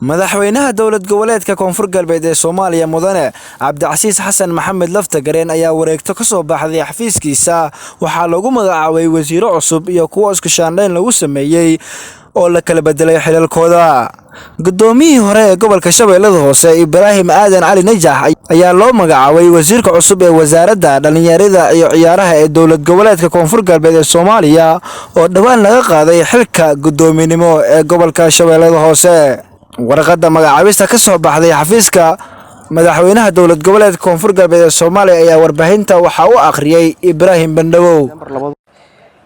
Madaxweynaha dowlad goboleedka Koonfur Galbeed ee Soomaaliya, Mudane Cabdicasiis Xasan Maxamed Laftagareen, ayaa wareegto ka soo baxday xafiiskiisa waxaa lagu magacaabay wasiiro cusub iyo kuwo isku shaandhayn lagu sameeyey oo la kala bedelay xilalkooda. Gudoomiyihii hore ee gobolka Shabeellada Hoose, Ibraahim Aadan Cali Najax, ayaa loo magacaabay wasiirka cusub ee wasaaradda dhalinyarada iyo ciyaaraha ee dowlad goboleedka Koonfur Galbeed ee Soomaaliya, oo dhowaan laga qaaday xilka guddoominimo ee gobolka Shabeellada Hoose. Warqadda magacaabista ka soo baxday xafiiska madaxweynaha dowlad goboleedka Koonfur Galbeed ee Soomaaliya ayaa warbaahinta waxaa u akhriyey Ibraahim Bandhawow.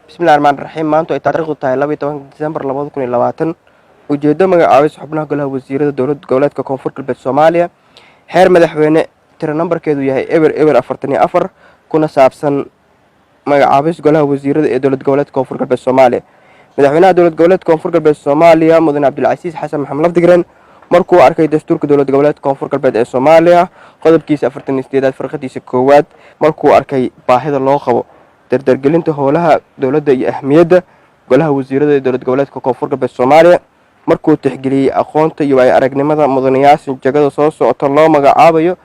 Bismillahi raxmaani raxiim. Maantu ay taariikhdu tahay 12-ka Disembar 2020. Ujeedo: magacaabis xubnaha golaha wasiirada dowlad goboleedka Koonfur Galbeed Soomaaliya. Xeer madaxweyne tiro nambarkeedu yahay 0044, kuna saabsan magacaabis golaha wasiirada ee dowlad goboleedka Koonfur Galbeed Soomaaliya. Madaxweynaha dowlad goboleedka Koonfur Galbeed Soomaaliya, Mudane Cabdilcasiis Xasan Maxamed Lafdigreen, markuu arkay dastuurka dowlad goboleedka Koonfur Galbeed ee Soomaaliya qodobkiisa 48aad farqadiisa koowaad, markuu arkay baahida loo qabo dardargelinta howlaha dowladda iyo ahmiyadda golaha wasiirada ee dowlad goboleedka Koonfur Galbeed Soomaaliya, markuu tixgeliyey aqoonta iyo waayo aragnimada mudanayaasha jagada soo socota loo magacaabayo,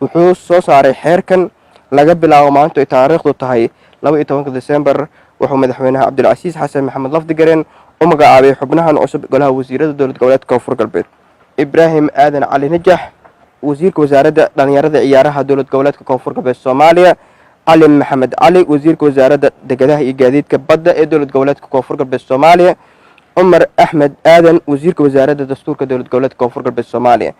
wuxuu soo saaray xeerkan. Laga bilaabo maanta ay taariikhdu tahay 12-ka Disembar, wuxuu madaxweynaha Cabdilcasiis Xasan Maxamed Lafdigareen u magacaabay xubnahan cusub golaha wasiirada dowlad goboleedka Koonfur Galbeed: Ibraahim Aadan Cali Najax, wasiirka wasaaradda dhalinyarada ciyaaraha dowlad goboleedka Koonfur Galbeed Soomaaliya; Cali Maxamed Cali, wasiirka wasaaradda dekedaha iyo gaadiidka badda ee dowlad goboleedka Koonfur Galbeed Soomaaliya; Cumar Axmed Aadan, wasiirka wasaaradda dastuurka dowlad goboleedka Koonfur Galbeed Soomaaliya.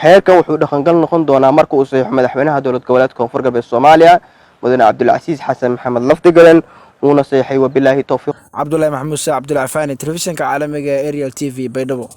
Xeerkan wuxuu dhaqangal noqon doonaa marka uu saxiixo madaxweynaha dowlad goboleedka Koonfur Galbeed Soomaaliya, Mudane Cabdilcasiis Xasan Maxamed Lafdigalen, wuuna saxiixay. Wabilaahi towfiiq. Cabdulahi Maxamuud Saa Cabdulcafaani, telefishinka caalamiga ee Ariel TV, Baydhabo.